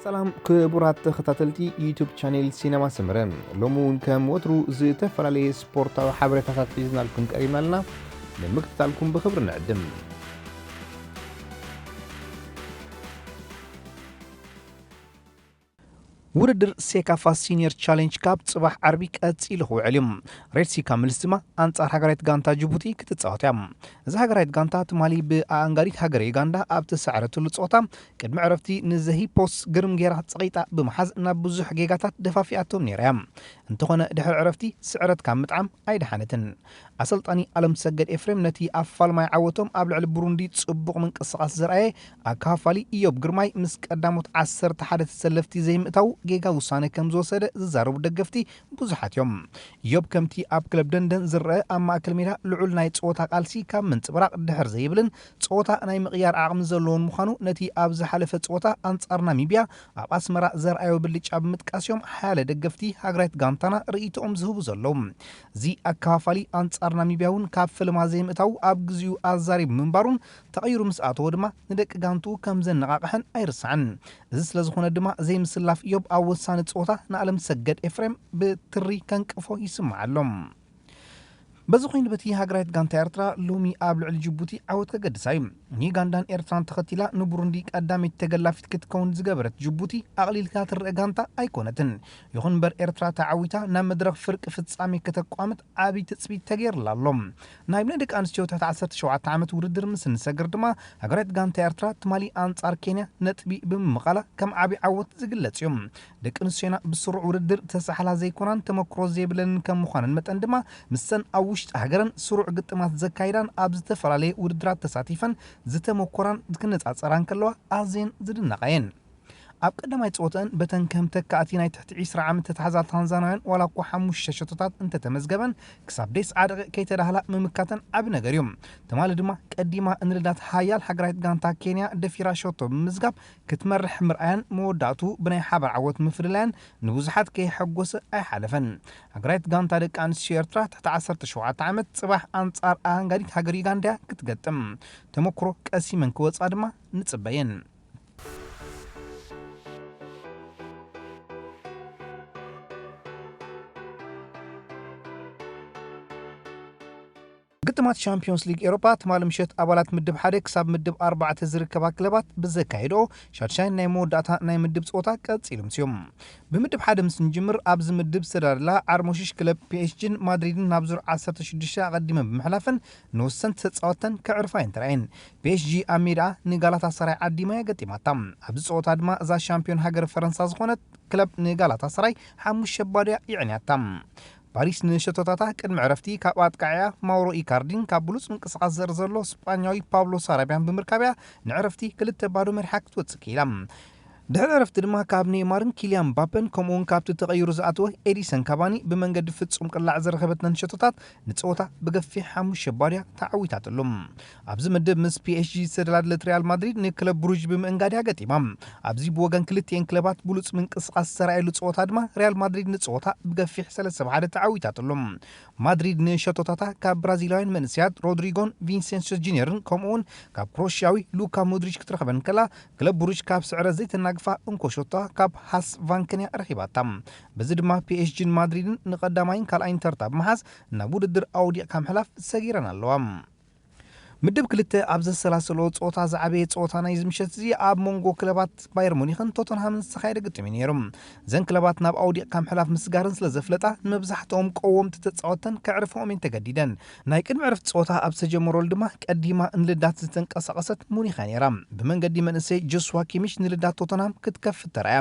ሰላም ክቡራት ተኸታተልቲ ዩቱብ ቻኔል ሲነማ ሰመረ፣ ሎሚ እውን ከም ወትሩ ዝተፈላለየ ስፖርታዊ ሓበሬታታት ሒዝናልኩም ቀሪብና ኣለና። ንምክትታልኩም ብኽብሪ ንዕድም። ውድድር ሴካፋ ሲኒየር ቻሌንጅ ካፕ ጽባሕ ዓርቢ ቀጺሉ ክውዕል እዩ። ሬድ ሲ ካምልስ ድማ ኣንጻር ሃገራዊት ጋንታ ጅቡቲ ክትጻወት እያ። እዛ ሃገራዊት ጋንታ ትማሊ ብኣኣንጋዲት ሃገረ ዩጋንዳ ኣብ ተሳዕረትሉ ጸወታ ቅድሚ ዕረፍቲ ንዘሂፖስ ግርም ጌራ ጸቒጣ ብምሓዝ ናብ ብዙሕ ጌጋታት ደፋፊኣቶም ነይራ እያ። እንተኾነ ድሕሪ ዕረፍቲ ስዕረት ካብ ምጥዓም ኣይደሓነትን። ኣሰልጣኒ ኣለምሰገድ ኤፍሬም ነቲ ኣፋልማይ ዓወቶም ኣብ ልዕሊ ብሩንዲ ጽቡቕ ምንቅስቓስ ዘርኣየ ኣካፋሊ ኢዮብ ግርማይ ምስ ቀዳሞት ዓሰርተ ሓደ ተሰለፍቲ ዘይምእታው ጌጋ ውሳነ ከም ዝወሰደ ዝዛረቡ ደገፍቲ ብዙሓት እዮም። ኢዮብ ከምቲ ኣብ ክለብ ደንደን ዝረአ ኣብ ማእከል ሜዳ ልዑል ናይ ጸወታ ቃልሲ ካብ ምንጽብራቕ ድሕር ዘይብልን ጸወታ ናይ ምቕያር ዓቕሚ ዘለዎን ምዃኑ ነቲ ኣብ ዝሓለፈ ጸወታ ኣንጻር ናሚብያ ኣብ ኣስመራ ዘርኣዮ ብልጫ ብምጥቃስ እዮም ሓያለ ደገፍቲ ሃገራዊት ጋንታና ርእይቶኦም ዝህቡ ዘለዉ። እዚ ኣከፋፋሊ ኣንጻር ናሚብያ እውን ካብ ፈለማ ዘይምእታው ኣብ ግዜኡ ኣዛሪቡ ምንባሩን ተቐይሩ ምስ ኣተወ ድማ ንደቂ ጋንትኡ ከም ዘነቓቕሐን ኣይርሳዕን። እዚ ስለ ዝኾነ ድማ ዘይምስላፍ ኢዮብ ኣብ ወሳኒ ጸወታ ንኣለም ሰገድ ኤፍሬም ብትሪ ከንቅፎ ይስማዕ ኣሎ። በዚ ኮይኑ በቲ ሃገራዊት ጋንታ ኤርትራ ሎሚ ኣብ ልዕሊ ጅቡቲ ዓወት ከገድሳ እዩ። ንዩጋንዳን ኤርትራን ተኸቲላ ንቡሩንዲ ቀዳመይቲ ተገላፊት ክትከውን ዝገበረት ጅቡቲ ኣቕሊልካ ትረአ ጋንታ ኣይኮነትን። ይኹን እምበር ኤርትራ ተዓዊታ ናብ መድረኽ ፍርቂ ፍጻሜ ከተቋምት ዓብዪ ትጽቢት ተገይርላ ኣሎ። ናይ ብናይ ደቂ ኣንስትዮ ትሕቲ ዓሰርተ ሸውዓተ ዓመት ውድድር ምስ እንሰግር ድማ ሃገራዊት ጋንታ ኤርትራ ትማሊ ኣንጻር ኬንያ ነጥቢ ብምምቓላ ከም ዓብዪ ዓወት ዝግለጽ እዩ። ደቂ ኣንስትዮና ብስሩዕ ውድድር ተሳሕላ ዘይኮናን ተመክሮ ዘይብለንን ከም ምዃነን መጠን ድማ ምሰን ኣብ ውሽጢ ሃገረን ስሩዕ ግጥማት ዘካይዳን ኣብ ዝተፈላለየ ውድድራት ተሳቲፈን ዝተመኮራን ክነጻጸራ እንከለዋ ኣዝየን ዝድነቓ እየን። ኣብ ቀዳማይ ጸወተአን በተን ከም ተካእቲ ናይ ትሕቲ ዒስራ ዓመት ተታሕዛ ታንዛናውያን ዋላ እኳ ሓሙሽተ ሸቶታት እንተተመዝገበን ክሳብ ዴስዓ ደቂቕ ከይተዳህላ ምምካተን ዓቢ ነገር እዩ። ትማሊ ድማ ቀዲማ ንልዳት ሓያል ሃገራዊት ጋንታ ኬንያ ደፊራ ሸቶ ብምምዝጋብ ክትመርሕ ምርኣያን መወዳእቱ ብናይ ሓባር ዓወት ምፍልላያን ንብዙሓት ከየሐጎሰ ኣይሓለፈን። ሃገራዊት ጋንታ ደቂ ኣንስትዮ ኤርትራ ትሕቲ ዓሰርተ ሸውዓተ ዓመት ጽባሕ ኣንጻር ኣሃንጋዲት ሃገር ዩጋንዳ ክትገጥም ተመክሮ ቀሲመን ክወጻ ድማ ንጽበየን። ግጥማት ሻምፒዮንስ ሊግ ኤሮፓ ትማሊ ምሸት ኣባላት ምድብ ሓደ ክሳብ ምድብ ኣርባዕተ ዝርከባ ክለባት ብዘካየድኦ ሻድሻይ ናይ መወዳእታ ናይ ምድብ ጸወታ ቀጺሉ ምስዮም። ብምድብ ሓደ ምስ ንጅምር ኣብዚ ምድብ ዝተዳለላ ዓርሞሽሽ ክለብ ፒኤስጂን ማድሪድን ናብ ዙር ዓሰርተ ሽዱሽተ ኣቐዲመን ብምሕላፈን ንወሰንቲ ተጻወተን ከዕርፋ እየን ተራእየን። ፒኤስጂ ኣብ ሜዳ ንጋላታ ሰራይ ዓዲማ እያ ገጢማታ። ኣብዚ ጸወታ ድማ እዛ ሻምፒዮን ሃገር ፈረንሳ ዝኾነት ክለብ ንጋላታ ሰራይ ሓሙሽተ ባዶ እያ ይዕንያታ። ፓሪስ ንሸቶታታ ቅድሚ ዕረፍቲ ካብ ኣጥቃዕያ ማውሮ ኢካርዲን ካብ ብሉጽ ምንቅስቓስ ዘር ዘሎ ስጳኛዊ ፓብሎ ሳራቢያን ብምርካብያ ንዕረፍቲ ክልተ ባዶ መሪሓ ክትወጽእ ክኢላ። ድሕሪ ዕረፍቲ ድማ ካብ ኔይማርን ኪልያን ምባፔን ከምኡውን ካብቲ ተቐይሩ ዝኣተወ ኤዲሰን ካቫኒ ብመንገዲ ፍጹም ቅላዕ ዝረኸበተን ሸቶታት ንጸወታ ብገፊሕ ሓሙሽተ ባዶ እያ ተዓዊታትሉ። ኣብዚ ምድብ ምስ ፒኤስጂ ዝተደላደለት ሪያል ማድሪድ ንክለብ ብሩጅ ብምእንጋድ እያ ገጢማ። ኣብዚ ብወገን ክልቲኤን ክለባት ብሉጽ ምንቅስቓስ ዝተራእየሉ ጸወታ ድማ ሪያል ማድሪድ ንጸወታ ብገፊሕ ሰለስተ ብ ሓደ ተዓዊታትሉ። ማድሪድ ንሸቶታታ ካብ ብራዚላውያን መንእሰያት ሮድሪጎን ቪንሴንሶ ጁኒየርን ከምኡውን ካብ ክሮሽያዊ ሉካ ሞድሪች ክትረኽበን ከላ ክለብ ብሩጅ ካብ ስዕረት ዘይተናግፋ እንኮ ሸቶታ ካብ ሃስ ቫንከንያ ረኺባታ። በዚ ድማ ፒኤስጂን ማድሪድን ንቐዳማይን ካልኣይን ተርታ ብምሓዝ ናብ ውድድር ኣውዲቕካ ምሕላፍ ሰጊረን ኣለዋ። ምድብ ክልተ ኣብ ዘሰላሰሎ ጸወታ ዝዓበየ ጸወታ ናይዚ ምሸት እዚ ኣብ መንጎ ክለባት ባየር ሙኒኽን ቶተንሃምን ዝተኻየደ ግጥም እዩ ነይሩ። እዘን ክለባት ናብ ኣውዲቕካ ምሕላፍ ምስጋረን ስለ ዘፍለጣ ንመብዛሕትኦም ቀወምቲ ተጻወተን ከዕርፍኦም እየን ተገዲደን። ናይ ቅድሚ ዕረፍቲ ጸወታ ኣብ ዝተጀመረሉ ድማ ቀዲማ ንልዳት ዝተንቀሳቐሰት ሙኒኻ ነይራ። ብመንገዲ መንእሰይ ጆስዋ ኪሚሽ ንልዳት ቶተንሃም ክትከፍት ተራእያ።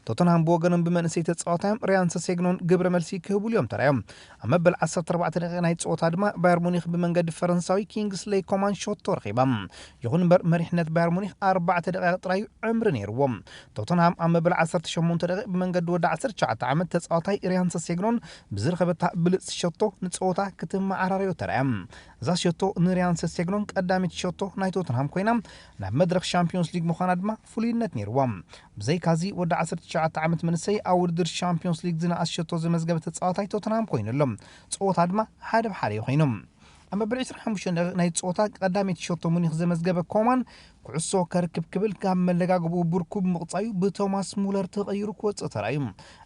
ቶተንሃም ብወገኖም ብመንእሰይ ተጻወታዮም ሪያን ሰሴግኖን ግብረ መልሲ ክህቡሉ እዮም ተራእዮም። ኣብ መበል ዓሰርተ ኣርባዕተ ደቂቕ ናይ ጸወታ ድማ ባየር ሙኒኽ ብመንገዲ ፈረንሳዊ ኪንግስሌይ ኮማን ሸቶ ረኺባ። ይኹን እምበር መሪሕነት ባየር ሙኒኽ ኣርባዕተ ደቂቕ ጥራይ እዩ ዕምሪ ነይርዎ። ቶተንሃም ኣብ መበል ዓሰርተ ሸሞንተ ደቂቕ ብመንገዲ ወዲ ዓሰርተ ትሽዓተ ዓመት ተጻዋታይ ሪያን ሰሴግኖን ብዝረኸበታ ብልጽቲ ሸቶ ንጸወታ ክትመዓራረዮ ተራእያ። እዛ ሸቶ ንሪያን ሰሴግኖን ቀዳመይቲ ሸቶ ናይ ቶተንሃም ኮይና ናብ መድረኽ ሻምፒዮንስ ሊግ ምዃና ድማ ፍሉይነት ነይርዋ። ብዘይካዚ ወዲ ዓሰርተ ትሽዓተ ዓመት መንእሰይ ኣብ ውድድር ሻምፒዮንስ ሊግ ዝነኣስ ሸቶ ዘመዝገበ ተጻዋታይ ቶተንሃም ኮይኑ ኣሎ። ጸወታ ድማ ሓደ ብ ሓደ ኮይኑ። ኣብ መበል ዕስራን ሓሙሽተን ደቂቕ ናይ ጸወታ ቀዳመይቲ ሸቶ ሙኒኽ ዘመዝገበ ኮማን ኩዕሶ ከርክብ ክብል ካብ መለጋግብኡ ብርኩ ብምቕጻዩ ብቶማስ ሙለር ተቐይሩ ክወጽእ ተራእዩ።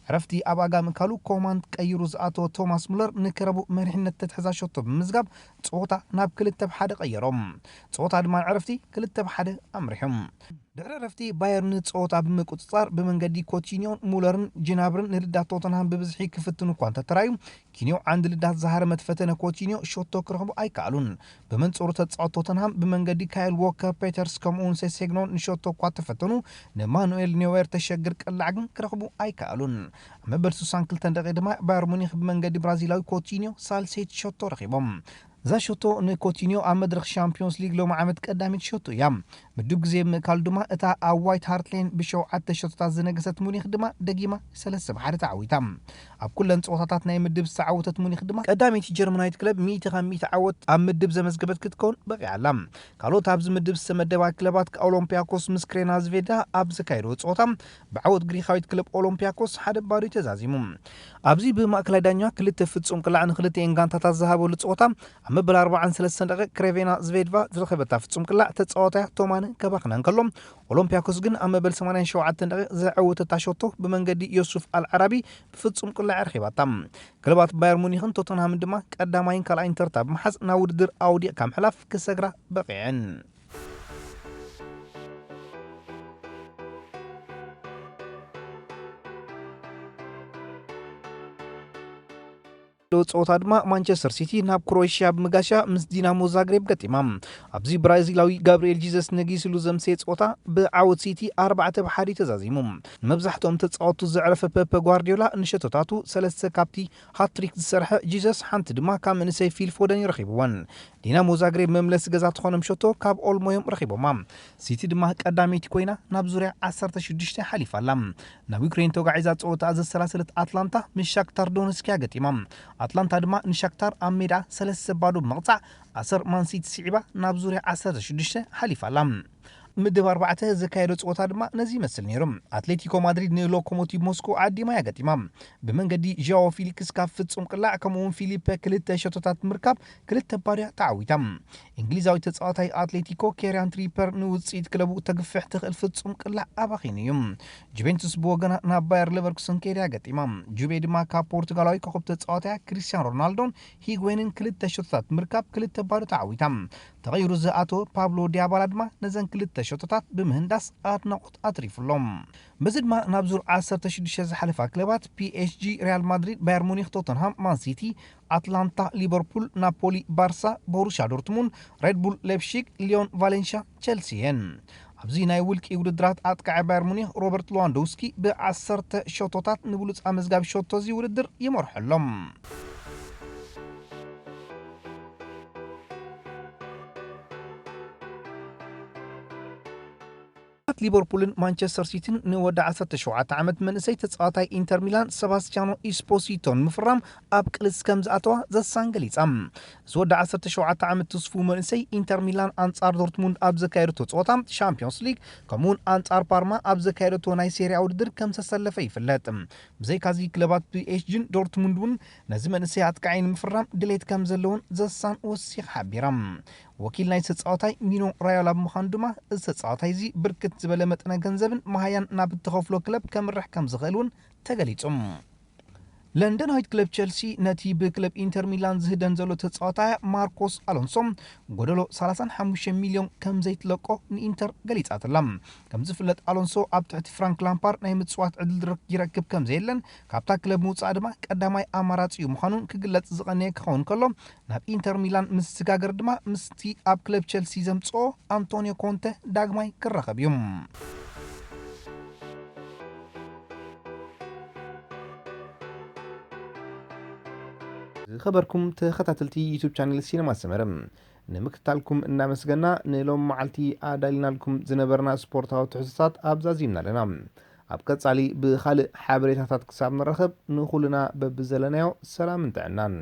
ዕረፍቲ ኣብ ኣጋ ምእካሉ ኮማንድ ቀይሩ ዝኣተወ ቶማስ ሙለር ንክረቡ መሪሕነት ተትሕዛ ሸቶ ብምዝጋብ ጸወታ ናብ ክልተ ብ ሓደ ቀየሮም። ጸወታ ድማ ዕረፍቲ ክልተ ብ ሓደ ኣምሪሑ። ድሕሪ ዕረፍቲ ባየርን ጸወታ ብምቁጽጻር ብመንገዲ ኮቲኒዮን ሙለርን ጅናብርን ንልዳት ቶተንሃም ብብዝሒ ክፍትኑ እኳ እንተተራዩ፣ ኪንዮ ዓንዲ ልዳት ዝሃረመት ፈተነ ኮቲኒዮ ሸቶ ክረኽቡ ኣይከኣሉን። ብመንጽሩ ተጻወት ቶተንሃም ብመንገዲ ካይል ዎከር ፔተርስ ከምኡውን ሴሴግኖን ንሸቶ እኳ ተፈተኑ፣ ንማኑኤል ኔዌር ተሸግር ቅላዕ ግን ክረኽቡ ኣይከኣሉን። ኣብ መበል ስሳን ክልተን ደቂቕ ድማ ባየር ሙኒክ ብመንገዲ ብራዚላዊ ኮቲኒዮ ሳልሰይቲ ሸቶ ረኺቦም። እዛ ሸቶ ንኮቲኒዮ ኣብ መድረኽ ሻምፒዮንስ ሊግ ሎሚ ዓመት ቀዳሚት ሸቶ እያ። ምዱብ ግዜ ብምእካሉ ድማ እታ ኣብ ዋይት ሃርት ሌን ብሸውዓተ ሸቶታት ዝነገሰት ሙኒክ ድማ ደጊማ ሰለስተ ብ ሓደ ተዓዊታ። ኣብ ኩለን ጸወታታት ናይ ምድብ ዝተዓወተት ሙኒክ ድማ ቀዳመይቲ ጀርመናዊት ክለብ ሚእቲ ካብ ሚእቲ ዓወት ኣብ ምድብ ዘመዝገበት ክትከውን በቒዓ ኣላ። ካልኦት ኣብዚ ምድብ ዝተመደባ ክለባት ኦሎምፒያኮስ ምስ ክሬና ዝቬዳ ኣብ ዘካየድዎ ጸወታ ብዓወት ግሪኻዊት ክለብ ኦሎምፒያኮስ ሓደ ባዶ ተዛዚሙ። ኣብዚ ብማእከላይ ዳኛ ክልተ ፍጹም ቅላዕ ንክልቲኤን ጋንታታት ዝሃበሉ ጸወታ ኣብ መበል ኣርባዓን ሰለስተን ደቂቕ ክሬቬና ዝቬድቫ ዝረኸበታ ፍጹም ቅላዕ ተጻዋታያ ቶማነ ከባኽና እንከሎ፣ ኦሎምፒያኮስ ግን ኣብ መበል ሰማንያን ሸውዓተን ደቂቕ ዘዐወተታ ሸቶ ብመንገዲ ዮሱፍ ኣልዓራቢ ብፍጹም ቅላዕ ረኺባታ። ክለባት ባየር ሙኒኽን ቶተንሃምን ድማ ቀዳማይን ካልኣይን ተርታ ብምሓዝ ናብ ውድድር ኣውዲቕካ ምሕላፍ ክሰግራ በቒዐን። ዶ ጸወታ ድማ ማንቸስተር ሲቲ ናብ ክሮኤሽያ ብምጋሻ ምስ ዲናሞ ዛግሬብ ገጢማ። ኣብዚ ብራዚላዊ ጋብርኤል ጂዘስ ነጊስሉ ዘምሰየ ጸወታ ብዓወት ሲቲ ኣርባዕተ ብ ሓደ ተዛዚሙ። ንመብዛሕትኦም ተጻወቱ ዘዕረፈ ፔፐ ጓርዲዮላ ንሸቶታቱ ሰለስተ ካብቲ ሃትሪክ ዝሰርሐ ጂዘስ ሓንቲ ድማ ካብ መንእሰይ ፊል ፎደን እዩ ረኺብወን። ዲናሞ ዛግሬብ መምለሲ ገዛ ትኾኖም ሸቶ ካብ ኦልሞዮም ረኺቦማ። ሲቲ ድማ ቀዳመይቲ ኮይና ናብ ዙርያ ዓሰርተ ሽዱሽተ ሓሊፋ ኣላ። ናብ ዩክሬን ተጓዒዛ ጸወታ ዘሰላሰለት ኣትላንታ ምስ ሻክታር ዶነስኪያ ገጢማ። ኣትላንታ ድማ ንሻክታር ኣብ ሜዳ ሰለስተ ባዶ ብምቕጻዕ ኣሰር ማንሲቲ ስዒባ ናብ ዙርያ ዓሰርተ ሽዱሽተ ሓሊፋ ኣላ። ምድብ ኣርባዕተ ዘካየዶ ጸወታ ድማ ነዚ ይመስል ነይሩ። ኣትሌቲኮ ማድሪድ ንሎኮሞቲቭ ሞስኮ ዓዲማ እያ ገጢማ። ብመንገዲ ዣኦ ፊሊክስ ካብ ፍጹም ቅላዕ ከምኡውን ፊሊፐ ክልተ ሸቶታት ምርካብ ክልተ ባዶ እያ ተዓዊታ። እንግሊዛዊ ተጻዋታይ ኣትሌቲኮ ኬሪያን ትሪፐር ንውጽኢት ክለቡ ተግፍሕ ትኽእል ፍጹም ቅላዕ ኣባኺኑ እዩ። ጁቬንቱስ ብወገና ናብ ባየር ሌቨርኩሰን ከይዳ እያ ገጢማ። ጁቬ ድማ ካብ ፖርቱጋላዊ ኮኸብ ተጻዋታያ ክሪስቲያኖ ሮናልዶን ሂግዌንን ክልተ ሸቶታት ምርካብ ክልተ ባዶ ተዓዊታ። ተቐይሩ ዝኣተወ ፓብሎ ዲያባላ ድማ ነዘን ክልተ ሸቶታት ብምህንዳስ ኣድናቖት ኣትሪፉሎም። በዚ ድማ ናብ ዙር ዓሰርተ ሽዱሽተ ዝሓለፋ ክለባት ፒኤስጂ፣ ሪያል ማድሪድ፣ ባየር ሙኒክ፣ ቶተንሃም፣ ማን ሲቲ፣ ኣትላንታ፣ ሊቨርፑል፣ ናፖሊ፣ ባርሳ፣ ቦሩሻ ዶርትሙንድ፣ ሬድ ቡል ሌፕሺግ፣ ሊዮን፣ ቫሌንሻ፣ ቸልሲ እየን። ኣብዚ ናይ ውልቂ ውድድራት ኣጥቃዒ ባየር ሙኒክ ሮበርት ሌዋንዶውስኪ ብዓሰርተ ሸቶታት ንብሉጽ ኣመዝጋቢ ሸቶ እዚ ውድድር ይመርሖ ኣሎ። ሊቨርፑልን ማንቸስተር ሲቲን ንወዲ ዓሰርተ ሸውዓተ ዓመት መንእሰይ ተጻዋታይ ኢንተር ሚላን ሰባስቲያኖ ኢስፖሲቶ ንምፍራም ኣብ ቅልስ ከም ዝኣተዋ ዘሳን ገሊጻ። እዚ ወዲ ዓሰርተ ሸውዓተ ዓመት ትስፉው መንእሰይ ኢንተር ሚላን ኣንጻር ዶርትሙንድ ኣብ ዘካየደቶ ጸወታ ሻምፒዮንስ ሊግ ከምኡውን ኣንጻር ፓርማ ኣብ ዘካየደቶ ናይ ሴሪያ ውድድር ከም ዝተሰለፈ ይፍለጥ። ብዘይካዚ ክለባት ፒኤስጂን ዶርትሙንድ እውን ነዚ መንእሰይ ኣጥቃዒ ንምፍራም ድሌት ከም ዘለውን ዘሳን ወሲኻ ሓቢራ። ወኪል ናይ ተጻዋታይ ሚኖ ራዮላ ብምዃኑ ድማ እዚ ተጻዋታይ እዚ ብርክት ዝበለ መጠነ ገንዘብን መሃያን ናብ እትኸፍሎ ክለብ ከምርሕ ከም ዝኽእል እውን ተገሊጹ። ለንደናዊት ክለብ ቸልሲ ነቲ ብክለብ ኢንተር ሚላን ዝህደን ዘሎ ተጻዋታይ ማርኮስ ኣሎንሶ ጎደሎ ሰላሳን ሓሙሽተ ሚልዮን ከም ዘይትለቆ ንኢንተር ገሊጻትላ። ከም ዝፍለጥ ኣሎንሶ ኣብ ትሕቲ ፍራንክ ላምፓርድ ናይ ምጽዋት ዕድል ይረክብ ከም ዘየለን ካብታ ክለብ ምውጻእ ድማ ቀዳማይ ኣማራጺ እዩ ምዃኑን ክግለጽ ዝቐነየ ክኸውን ከሎ ናብ ኢንተር ሚላን ምስ ዝሰጋገር ድማ ምስቲ ኣብ ክለብ ቸልሲ ዘምጽኦ ኣንቶኒዮ ኮንተ ዳግማይ ክራኸብ እዩ። ዝኸበርኩም ተኸታተልቲ ዩቱብ ቻነል ሲነማ ሰመረ ንምክትታልኩም እናመስገና ንሎም መዓልቲ ኣዳሊናልኩም ዝነበርና ስፖርታዊ ትሕዝቶታት ኣብዛዚምና ኣለና። ኣብ ቀጻሊ ብኻልእ ሓበሬታታት ክሳብ ንራኸብ ንኹልና በብዘለናዮ ሰላምን ጥዕናን።